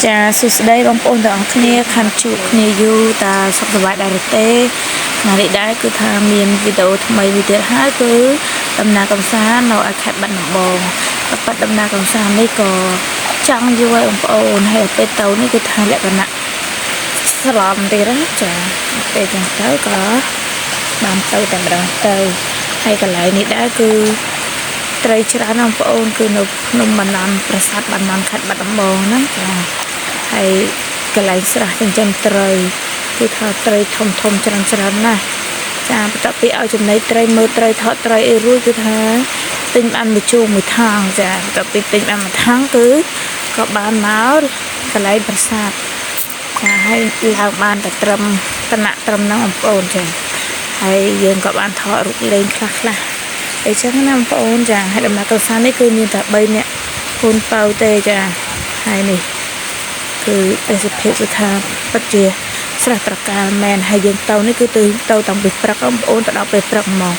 ចាសួស្តីបងប្អូនទាំងអស់គ្នាខានជួបគ្នាយូរតាសុខសប្បាយដែរឬទេថ្ងៃនេះដែរគឺថាមានវីដេអូថ្មីមួយទៀតហើយគឺដំណើរកម្សាន្តនៅឯខេត្តបាត់ដំបងក៏ប៉ិតដំណើរកម្សាន្តនេះក៏ចង់យូរហើយបងប្អូនហើយពេលទៅនេះគឺថាលក្ខណៈស្លំទៀតណាចាពេលចឹងទៅក៏បានទៅតែម្ដងទៅហើយកន្លែងនេះដែរគឺ ត្រីច្រើនណាស់បងប្អូនគឺនៅភ្នំបាណន់ប្រាសាទបាណន់ខេត្តបាត់ដំបងហ្នឹងចាហើយកន្លែងស្រះចិញ្ចឹមត្រីគឺថាត្រីធំធំច្រើនច្រើនណាស់ចាបន្ទាប់ពីឲ្យចំណីត្រីមើលត្រីថតត្រីអីរួចគឺថាទិញបានមួយជូរមួយថងចាបន្ទាប់ពីទិញបានមួយថងគឺក៏បានមកកន្លែងប្រាសាទចាហើយឡើងបានតែត្រឹមតំណាក់ត្រឹមហ្នឹងបងប្អូនចាហើយយើងក៏បានថតរូបលេងខ្លះខ្លះ អីចឹងណាបងប្អូនចាហើយដំណើរកម្សាន្តនេះគឺមានតែ3នាក់កូនប៉ៅទេចាហើយនេះគឺទេសភាពគឺថាពិតជាស្រស់ត្រកាលមែនហើយយើងទៅនេះគឺទៅទៅតាំងពីព្រឹកបងប្អូនទៅដល់ពេលព្រឹកហ្មង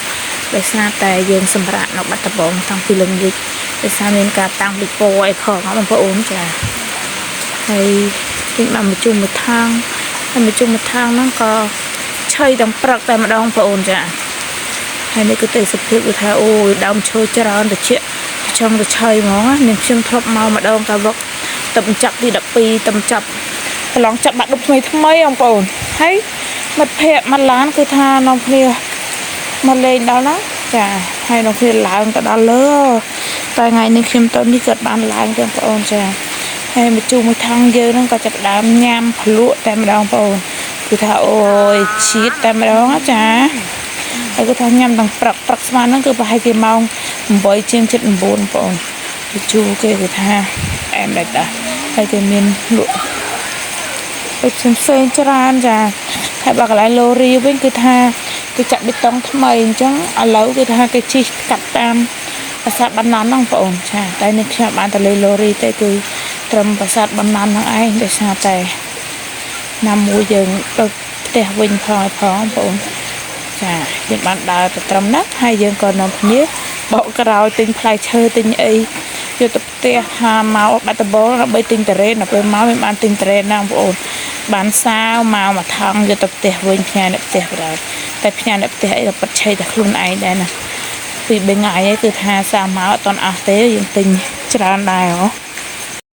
ដោយសារតែយើងសម្រាកនៅបាត់ដំបងតាំងពីល្ងាចដោយសារមានការតាំងពីពោអីផងបងប្អូនចាហើយទិញបានមួយជុំមួយថងហើយមួយជុំមួយថងហ្នឹងក៏ឆៃទាំងព្រឹកតែម្ដងបងប្អូនចា ហើយនេះគឺទេសភាពគឺថាអូយដើមឈើច្រើនត្រជាក់ត្រចង់ត្រឆៃហ្មងណានាងខ្ញុំធ្លាប់មកម្ដងកាលវឹកទៅបញ្ចប់ទី12ទៅបញ្ចប់ប្រឡងចាប់បាក់ឌុបថ្មីថ្មីបងប្អូនហើយមិត្តភ័ក្តិមួយឡានគឺថានាំគ្នាមកលេងដល់ណាចាហើយនាំគ្នាឡើងទៅដល់លើតែថ្ងៃនេះខ្ញុំទៅនេះគាត់បានឡើងទេបងប្អូនចាហើយមកជុំមួយថងយើងហ្នឹងក៏ចាប់ផ្ដើមញ៉ាំភ្លក់តែម្ដងបងប្អូនគឺថាអូយជាតិតែម្ដងណាចា ហើយគាត់ថាញ៉ាំទាំងព្រឹកព្រឹកស្មានហ្នឹងគឺប្រហែលជាម៉ោង8ជាង7 9បងប្អូនទៅជួគេគឺថាអែមដែរតាហើយគេមានលក់អីផ្សេងផ្សេងៗច្រើនចាហើយបើកន្លែងឡូរីវិញគឺថាគេចាក់បេតុងថ្មីអញ្ចឹងឥឡូវគឺថាគេជិះកាត់តាមប្រាសាទបាណន់ហ្នឹងបងប្អូនចាតែនេះខ្ញុំបានទៅលេងឡូរីទេគឺត្រឹមប្រាសាទបាណន់ហ្នឹងឯងដោយសារតែណាមួយយើងទៅផ្ទះវិញផងឲ្យផងបងប្អូន ចាយើងបានដើរទៅត្រឹមហ្នឹងហើយយើងក៏នាំគ្នាបកក្រោយទិញផ្លែឈើទិញអីយកទៅផ្ទះថាមកបាត់ដំបងដើម្បីទិញតារ៉េនដល់ពេលមកមិនបានទិញតារ៉េនណាបងប្អូនបានសាវមកមួយថងយកទៅផ្ទះវិញផ្ញើអ្នកផ្ទះបណ្ដោយតែផ្ញើអ្នកផ្ទះអីក៏ប៉ិតឆេតែខ្លួនឯងដែរណាពី3ថ្ងៃឯងគឺថាសាវមកអត់ទាន់អស់ទេយើងទិញច្រើនដែរហ៎